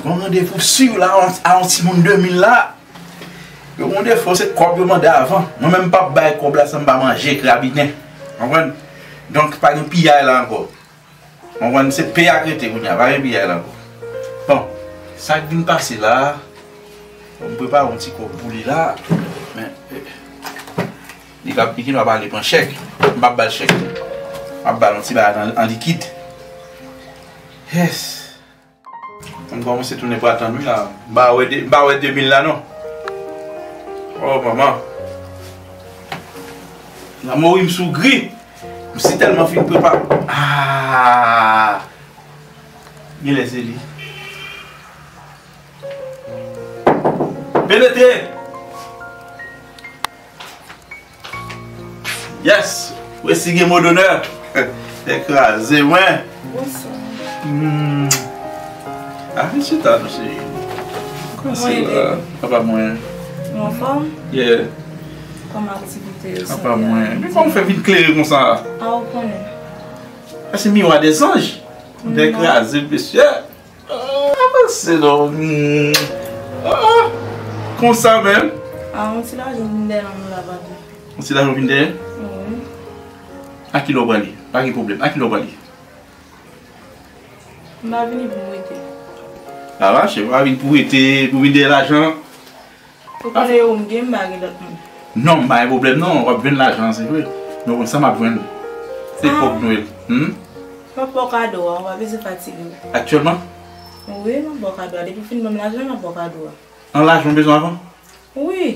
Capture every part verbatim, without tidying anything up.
Gon randevou si la a yon timoun de mil la. Yo gon defo, se kòb yo mande avan. Mwen menm m p ap bay kòb la san m pa manje krabinen. Konprann? Donk, pa gen piyay la ankò. Konprann? Se peye ak rete kounye a, pa gen piyay la ankò. Bon, sa k vin pase la a, bon, m prepare yon ti kòb pou li la. Men, eh, li ka, li gendwa pale pran chèk. M p ap ba l chèk. M ap ba l yon ti bagay an, an likid. Yes. M kòmanse tounen pral tann wi la. M pa wè de, m pa wè de mil la non. Oh, manman. Lanmò wi m sou gri. M si tèlman fin prepa. Ah! Genlè se li. Penetre! Yes! Resi gen mo donè. Te kraze mwen. Bonswa. Hmm. Ah, vin chita non cheri. Kòman se la? Papa mwen. Ou anfòm? Yeah. Kòman aktivite yo? Papa mwen. Men kòman w fè vin klere konsa? A, ou konnen. Sa se miwa dè zanj. Te kraze mesye. Ah, se non. Hmm. Ah, konsa menm. Ah, yon ti lajan vin dèyè nan nou la, papi. Yon ti lajan vin dèyè? Wi. A kilè w prale? Pa gen pwoblèm. A kilè w prale? M pa vini pou m rete. A, mache, w pa vin pou rete, pou vin dèyè lajan. Ou konnen yo m gen, m pa gen lòt moun. Non, m pa gen pwoblèm non, w ap jwenn lajan an, se vre. Men w konn sa m ap jwenn. Se kòb Nwèl. Hmm? M ap ba w kado a, ou pa bezwen fatige w. Aktyèlman? Wi, m ap ba w kado a. Depi w fin ban m lajan, m ap ba w kado a. An lajan w bezwen avan? Wi.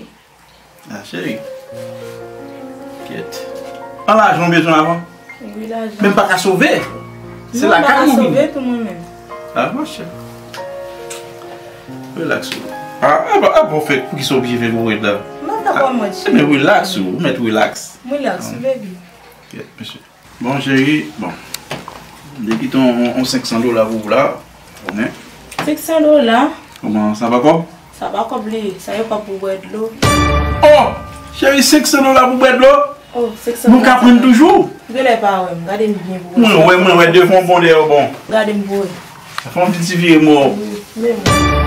Ah, cheri. Kèt. An lajan w bezwen avan? Wi, lajan. Men m pa ka sove. Se lakay ou vini. Non, m pa ka sove tou mwen menm. Ah, monchè. Relax ou. Ah, ah, bon, ah, bon, fè, poukisa w oblije fè gwo rèd la? M ap dakò mwen, cheri. Men relax ou, ou mèt relax. M relax, wi, baby. Kèt, mesye. Bon, cheri, bon. M te kite yon, yon, yon senk san dola pou ou la. Konnen. Senk san dola? Kòman, sa pa kòb? Sa pa kòb li, sa yo kòb pou bwè dlo. Oh! Cheri, senk san dola pou bwè dlo? Oh, senk san dola. Nou ka pran toujou? Ou genlè pa wè m, gade m byen pou wè. Mwen wè, mwen wè devan w bon, dèyè w bon. Gade m pou wè. Fè yon ti vire mò. Wi, men mwen.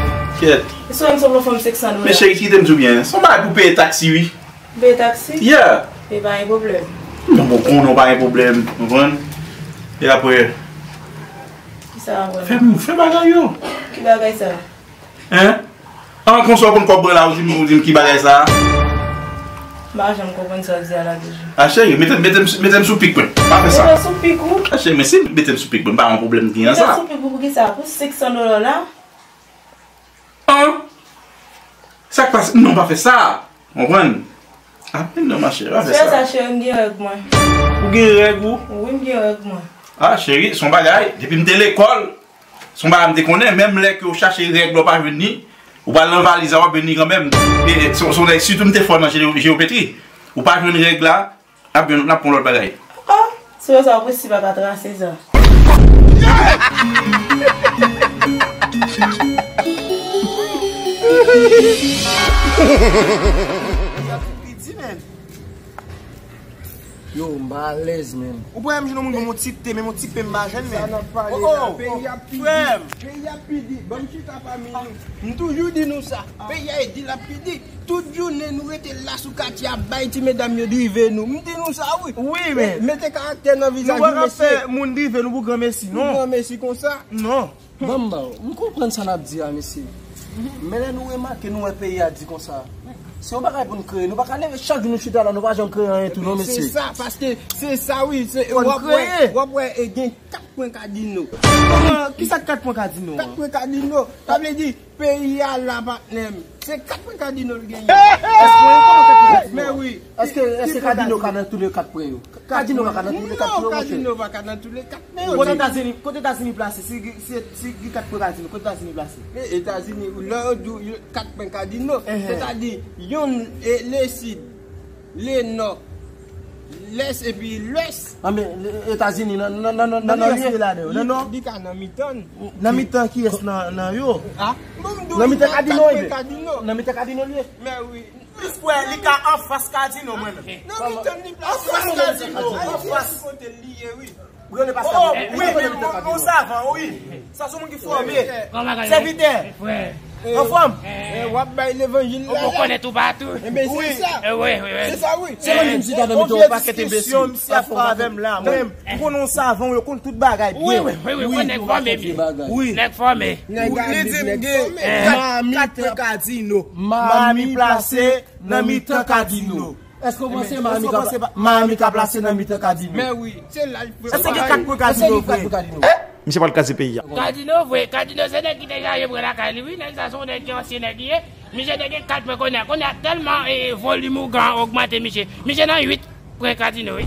Kèt. E sou wè m sanble w fè m senk san dola. Men cheri, kite m di w byen. Se yon bagay pou peye taksi, wi. Peye taksi? Yeah. E pa gen pwoblèm. Non, bon, konnen w pa gen pwoblèm, konprann? E apre, kisa apre? Fè m, fè bagay yo. Ki bagay sa? Hein? An, konsa w konn kòb mwen la, ou di m, ou di m ki bagay sa? M pa janm konprann sa w di a la toujou. A cheri, mete, mete, mete m sou pik mwen. Pa fè sa. Mete w sou pik ou? A cheri, men si mete m sou pik mwen, pa yon pwoblèm ki nan sa. Mete w sou pik ou pou kisa? Pou senk san dola la? An? Sa k pase? Non, pa fè sa. Konprann? Amen non, machè, pa fè sa. Fè sa, cheri, m gen règ mwen. Ou gen règ ou? Wi, m gen règ mwen. Ah, cheri, se yon bagay. Depi m te lekòl, se yon bagay m te konnen. Menm lè ke w chache règ la, w pa jwenn li, ou pral nan valiz la, w ap jwenn li kanmenm. E, e, se, se yon nèg, sitou m te fò nan jeo-, jewopetri. Ou pa jwenn règ la, ap jwenn, n ap pran lòt bagay. Oh, se sa, w presi pa ka trase sa. Yo, m pa alèz, menm. Ou pa janm jwenn yon moun, yon ti te, menm yon ti pe m pa jwenn, menm. Sa n ap pale la, peyi ap pidi. Frè m. Peyi ap pidi. Ban m chita pami nou. M toujou di nou sa. Peyi a di l ap pidi. Tout jounen nou rete la sou katye ap bay ti medam yo drive nou. M di nou sa wi. Wi, men mete karaktè nan vizaj nou, mesye. Nou pa ka fè moun drive nou pou granmesi, non. Pou granmesi konsa. Non. Ban m ba w. M konprann sa n ap di a, mesye. Men lè nou remake, nou wè peyi a di konsa. Se yon bagay pou n kreye. Nou pa ka leve chak jou nou chita la, nou pa janm kreye anyen tou, non, mesye. Se sa, paske se sa, wi. Se, w ap wè, w ap wè, e gen kat pwen kadino. Kòman, kisa kat pwen kadino an? Kat pwen kadino. Sa vle di, peyi a la, patnè m. Se kat pwen kadino l genyen. Èske w konnen kat pwen kadino an? Men wi. Èske, èske kadino ka nan tou le kat pwen yo? Kadino pa ka nan tou le kat pwen yo, monchè. Non, kadino pa ka nan tou le kat pwen yo. Kote Etazini, kote Etazini plase? Si, si, si gen kat pwen kadino, kote Etazini plase? E Etazini, lè yo di w kat pwen kadino, sètadi yonn, e, lesid, lenò, lès epi lwès. A, men, Etazini nan, nan, nan, nan, nan nò l ye? Nan nò? Li ka nan mitan. Nan mitan kiyès nan, nan yo? A? Nan mitan kadino l ye? Nan mitan kadino l ye? Men wi. Plis kwè li ka anfas kadino mwen menm. Nan mitan li plase. Anfas kadino, anfas. Kote li ye, wi. Rele pastè. Oh, wi, wi, nou, nou savan, wi. Sa se moun ki fòme. Sèvitè. Anfòm. Eh, w ap bay levanjil la. Ou konnen toupatou. Enben, se sa. Wi, wi, wi. Se sa, wi. Se mwen menm si ta nan mitan yon pakèt enbesil. Misye ap pale avè m la. Mwen, m konnen yon savan, yo konn tout bagay byen. Wi, wi, wi, wi, nèg fòme byen. Wi. Nèg fòme. Li di m gen kat, kat pwen kadino. Mami plase nan mitan kadino. Èske w panse Miami ka, Miami ka plase nan mitan kadino? Men wi, se la l fè. Èske gen kat pwen kadino vre? Misye pral kraze peyi a. Kadino vre, kadino se nèg ki te chaje pran lakay li, wi, nèg sa se yon nèg ki ansyen nèg li ye. Misye te gen kat pwen kounye a, kounye a tèlman, eh, volim ougan ogmante misye. Misye nan uit pwen kadino, wi.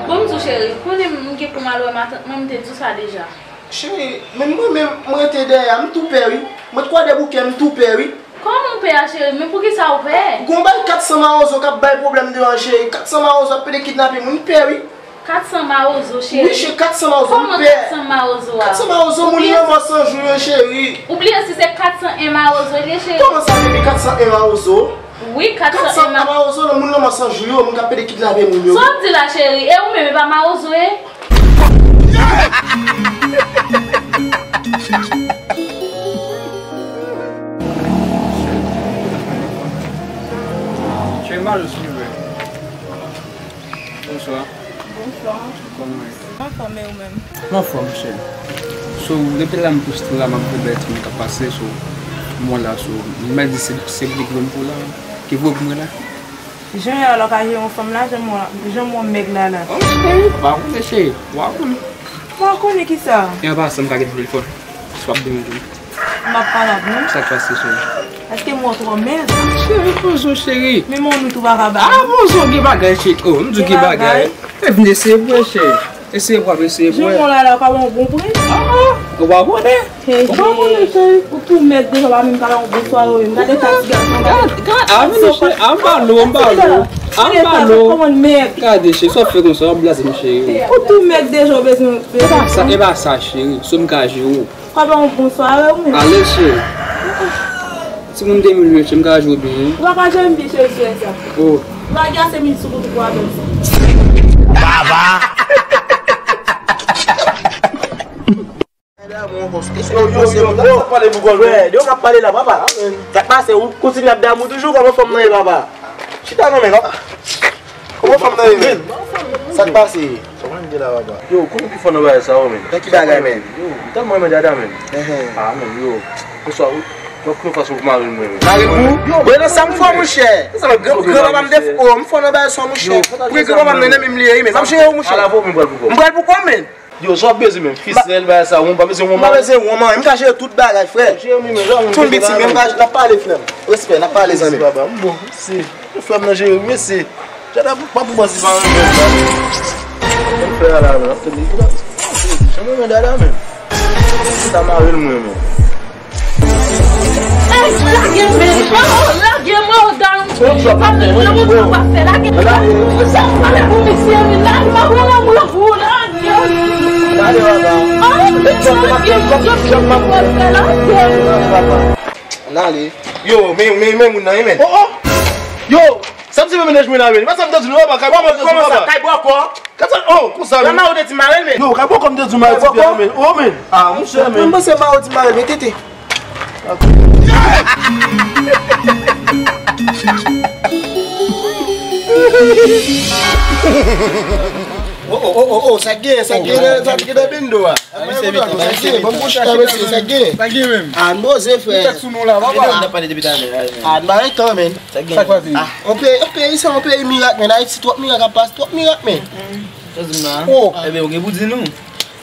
Bon, m di w cheri, konnen m gen pou m al wè matant mwen, m te di w sa deja. Cheri, men mwen menm, m rete dèyè a, m tou pè wi. Mwen t kwè de bouke, m tou pè wi. Kòman w pè a, cheri? Men poukisa w pè? Gon bay kat san mawozo k ap bay pwoblèm deyò a, cheri. Kat san mawozo ap pede kidnape moun, m pè wi. Kat san mawozo, cheri? Wi, cheri, kat san mawozo, m pè. Kòman kat san mawozo a? Kat san mawozo, moun nan mò san jou yo, cheri. Ou bliye si se kat san en mawozo li ye, cheri? Kòman sa, depi kat san en mawozo? Wi, kat san en mawozo, nan moun nan mò san jou yo, moun k ap pede kidnape moun yo. Sa w ap di la, cheri? E ou menm, e pa mawozo w ye? Cheri, m ale, silvouplè. Bonswa. Bonswa. Kòman w ye? Anfòm, e ou menm? M anfòm, cheri. So, depi lè m poste la, m ap gade ti moun k ap pase, so, m wè la, so, m di se, se big loun pou la, ki vre pou mwen la. Jan w ye a la w ka jere yon fanm la, jan m wè, jan m wè mèg la la. Oh, cheri, w pa konnen, cheri. W pa konnen. M pa konnen kisa. E an pasan, m ka gen telefòn. Si w ap di m tou. M ap pale ak nou. Sa k pase, cheri? Èske m wè w twò mèg? Cheri, poze w, cheri. Men men w tou pa ka bay. Ah, poze w, gen bagay, cheri. Oh, m di w gen bagay. E vin eseye pran, cheri. Eseye pran, eseye pran. Jan m wè w la la, w ka ban yon bon pri? Ah, ah. Ou pa konnen? Ou pa konnen, cheri. Ou tou mèg deja, w pa menm ka ban yon bon sware, ou menm. Gade sa ti gason, gade. Gade, gade, ah, men cheri, ah, m pa lo, m pa lo. Ah, m pa lo. Gade, cheri, sa w fè konsa, w ap blaze m, cheri. Ou tou mèg deja, ou bezwen, bezwen. E pa sa, e pa sa, cheri. So m ka jere w. Papa, yon bon sware, ou menm. Alèz, cheri. Timoun de mil yo, cheri, m ka jwe w byen. Ou pa ka jere m byen, cheri, sou sa. Oh. Lage ase mil sou kout ou pou apèl sa. Baba! Yo, yo, yo, yo, pale pou kò l, frè. De yo k ap pale la, papa. Sa k pase, ou kontinye ap damou toujou, kòman fanm nan ye, papa? Chita non, men, papa. Kòman fanm nan ye, men? Sa k pase? Kòman n te la, papa? Yo, konnen ki fò nan bagay sa yo, men. Nan ki bagay, men? Yo, m tèlman renmen Dada, men. Enhen. Ah, men, yo. Bonswa, ou, yo, konnen fason pou mari m, men. Mari m pou? Yo, men nan sa m fò, monchè. Granpapa m te fò, m fò nan bagay sa, monchè. Pou granpapa m nan, nan men m li ye, men. M ap jere w, monchè. M pral pou kò m, men. Yo, sa w ap bezwen menm? Fisèl, bagay sa, wonm, pa bezwen wonm? M pa bezwen wonm, an, m ka jere tout bagay, frè. Tout piti, men m ka, n ap pale, frè m. Respè, n ap pale, zanmi. Mèsi, papa, m bon, mèsi. Frè m nan jere, mèsi. Jada pa pou bandi pa renmen la. Mwen fè a la, men, ap tande. Janm renmen Dada, men. Sa mare l mwen, men. Ey, lage men. Oh, lage men, oh, dam. Pa nan wout mwen pa fè, lage men. Sa pale pou misye, wi, lage men, mwen, mwen, mwen, lage. Lage, papa. Oh, lage, lage, lage, lage. N ale. Yo, men, men, men moun nan, men. Oh, oh. Yo, sa m di men mennaj mwen la, men. Pa sa m tande nou, papa, kay bò kò m tande nou, papa. Kay bò kò? Kay sa, oh, konsa, men. Mama, ou te di mare l, men. Yo, kay bò kò m tande nou, mare ti pye, men. Oh, men. Ah, monchè, men. Mwen panse mare w di mare l, men, tete. Oh, oh, oh, oh, oh, sa gen, sa gen, sa gen nan bendo a. Ah, misye vite, ah, misye vite. Bon, bon, chita, mesye, sa gen. Sa gen menm. Ah, n poze, frè. Tèt sou nou la, papa. N ap pale depi talè, ah, men. Ah, n pa gen tan, men. Sa gen. Sa k pase? Ah, on peyi, on peyi, se on peyi mirak, men. Ayiti, twòp mirak ap pase, twòp mirak, men. Sa di m la. Oh. Ebyen, ou gen pou di nou.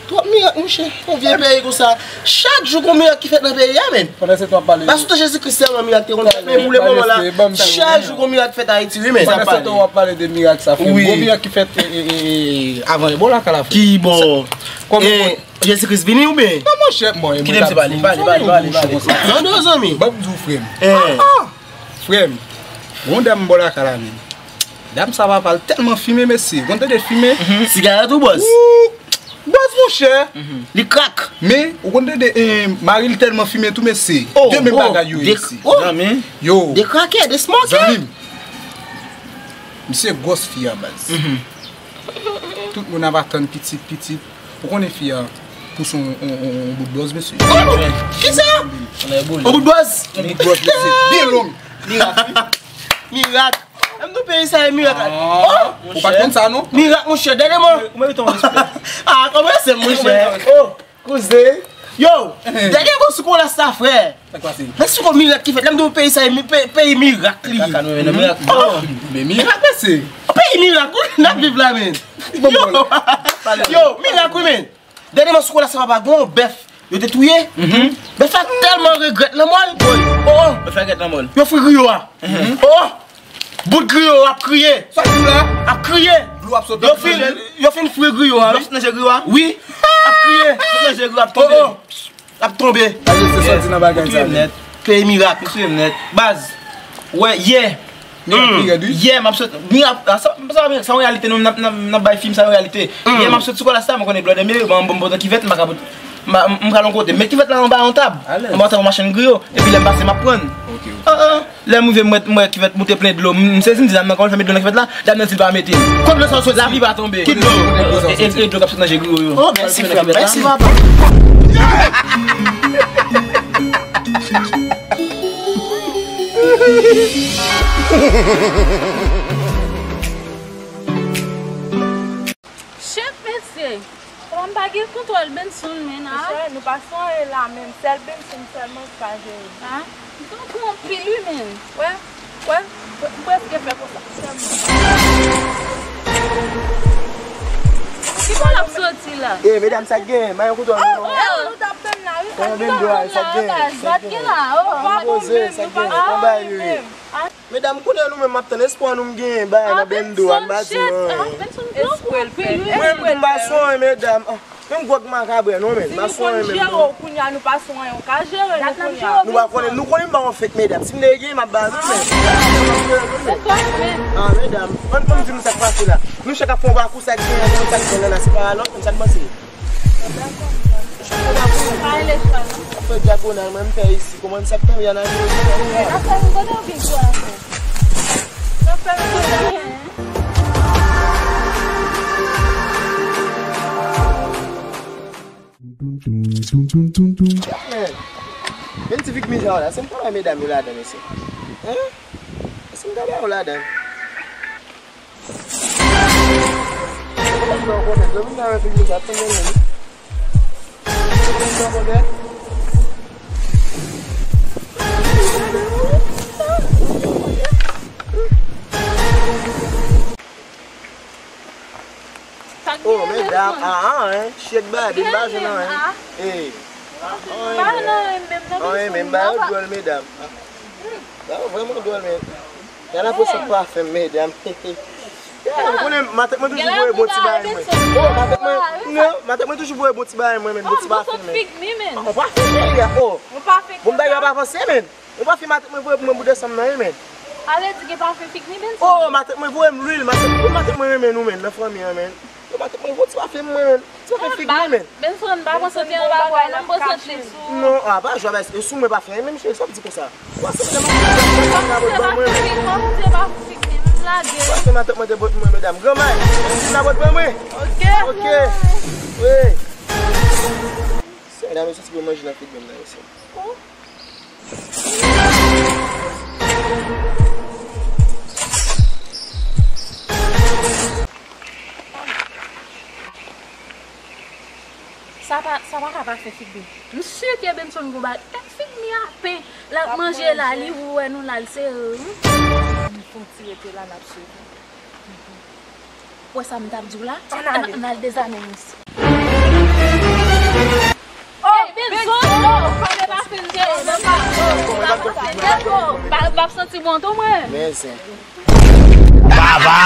Twòp mirak, monchè. On vye peyi konsa. Chak jou, gon mirak ki fèt nan peyi a, men. Pandan se tan w ap pale. Ba sou Jezi Kris sèlman mirak te konn fèt, men pou le moman la, chak jou gon mirak fèt Ayiti, wi, men. Pandan se tan w ap pale de mirak sa, frè m. Wi. Gon mirak ki fèt, e, e, e, avan Ebola ka la, frè m. Ki bò? Kòman, e, Jezi Kris vini oubyen? Non, monchè, mwen, kite m se pale, pale, pale, pale, pale. Non, non, zanmi. Ban m di w, frè m. Eh. Ah, ah. Frè m, gon dam bò lakay la, men. Dam sa, papa l tèlman fimen, mesye. Gon tande fimen. Sigarèt ou bòz? Wouy! Baz, monchè. Li krak. Men, ou konn tande, eh, mari l tèlman fimen tou, mesye. Oh, de menm bagay yo ye isi. Oh, zanmi. Yo. De krakè, de smokè. Zanmi m. Misye gwòs fi a, baz. Tout moun ap atann pitit, pitit. Ou konnen fi a pouse yon, yon, yon, yon bout bòz, mesye. Oh, kisa? Yon bout bòz? Yon bout bòz, mesye. Byen long. Mirak. Mirak. Menm nou peyi sa, e mirak la. Oh, ou pa t konn sa, non? Mirak, monchè, dènye mò. Ou merite yon respè. Ah, kòmanse, monchè. Oh, kouzen. Yo, dènye mò sou kolas la, frè. Sa k pase? Men sou kon mirak ki fèt. Lè m di w peyi sa, e mi-, pe-, peyi mirak li ye. Kaka nou, men mirak. Oh. Men mirak, mesye. Peyi mirak, wi, n ap viv la, men. Yo, yo, mirak, wi, men. Dènye mò sou kolas la, papa, gen yon bèf yo te touye. Bèf la tèlman regrèt lanmò l. Oh, oh. Bèf la regrèt lanmò l. Yo fri griyo a. Oh, oh. Bout griyo ap kriye. Sa k di la? Ap kriye. Dlo ap sot nan je l. Yo fin, yo fin fri griyo a, wi. Dlo ap sot nan je griyo a? Wi. Ap kriye. Sot nan je griyo ap tonbe. Oh, oh. Ap tonbe. Gade se sòti nan bagay sa. Ou touye m nèt. Peyi mirak. Ou touye m nèt. Baz. Wè, yè. Mirak pi rèd, wi. Yè, m ap sot, mirak, sa, sa, sa yon reyalite, nou, n ap, n ap, n ap bay fim, sa yon reyalite. Yè, m ap sot sou kolas la, mwen konnen blòdè m ye, ban, ban m pran kivèt, m pa ka, m, m, m pral yon kote. Met kivèt la anba yon tab. Alèz. Anba yon tab, yon machann griyo. Epi lè m pase, m ap pran. Ok, ok. Ah, ah. Lè m rive, m wè, m wè kivèt moute plen dlo. M, m sezi, m di dam nan, kòman l fè met dlo nan kivèt la? Dam nan di l pa mete l. Kot dlo sa w soti? Lapli pa tonbe. Ki dlo? E, e, e dlo k ap sot nan je griyo yo. Oh, mèsi, frè m. Mèsi, papa. Shit, mesye. Kòman m pa gen kontwòl Benson, men, a? Mesye, nou pa sonye la menm. Sèl Benson sèlman ki pa jere. A? M tankou anpil, wi, men. Wè, wè, m prèske fè konsa. Sèlman. Ki bò l ap soti la? E, medam, sa k genyen? Mayon kontwòl nou, non? Oh, oh, nou t ap tann la, wi. Sa k genyen? Sa k genyen? Sa k genyen? Nou pa konn menm, nou pa konn menm. Medam, kounye a nou menm m ap tann espwa nou m genyen bay nan Bendo a, m pa di nou anyen. Mwen m pa sonye, medam. Ah, menm gwòg makabrè non, men m pa sonye menm non. Kounye a nou pa sonye, ou ka jere nou kounye a. Nou pa konnen, nou konnen m pa yon fake, medam. Si m te gen, m ap ba nou, men. Ah, medam, ann, ann di m sa k pase la. Nou chak ap fè yon bakou, sa k genyen, sa k genyen la, se pa lòt, men sa k pase. Fè dyagonal, mwen, m fè isi. Kòman sa k tonbe a nan jwe? Afè nou, kote w gen gwo afè? Nan fè nou kote w gen? Men ti fik miza w la, se m ta bay medam yo ladan, mesye. Hein? Se m ta bay w ladan. Oh, medam, ah, ah, hein, shit, bad, m pa jwenn anyen. Eh. Ah, ah, hein, men m ba yo dwòl, medam. Ba yo vrèman dwòl, men. Gade apre sa pa fè m, medam. Ya, ou konnen matant mwen toujou voye bon ti bagay mwen. Oh, matant mwen, non, matant mwen toujou voye bon ti bagay mwen, men bon ti bagay mwen. Ou pa fè, cheri, oh. Bon bagay pa avanse, men. Ou pa fè matant mwen voye pou mwen pou desanm nan, wi, men. Ale di gen pafen fik ni Benson. Oh, matant mwen voye m lwil, matant, oh, matant mwen renmen nou, men, nan fanmi an, men. Yo matant mwen voye ti pafen mwen, men. Ti pafen fik mwen, men. Benson, pa konsantre anba bwa, non, konsantre sou. Non, a pa jwa, e sou mwen pafen, men, cheri, sa w ap di konsa. Ou pa sanble mwen, mwen, mwen, mwen, mwen. Ou pa sanble matant mwen te pot mwen, medam. Granmay, ou di la pot mwen, mwen. Ok. Ok. Wi. Se medam, yo soti pou manje nan fik mwen, mesye. Sa pa, sa pa ka pa fè fik mi. M si ke Benson gon bagay. Tèt fik mi a pen. L ap manje la, li wè nou la, l sere, wi. M fon ti rete la, n ap swiv. Ou wè sa m t ap di w la? Ann ale. Ann al dezame misye. Oh, Benson! Oh, fane pa fin de, de pa, oh, de pa konsa. Dego, pa, pa santi bon tou mwen. Men zen. Baba!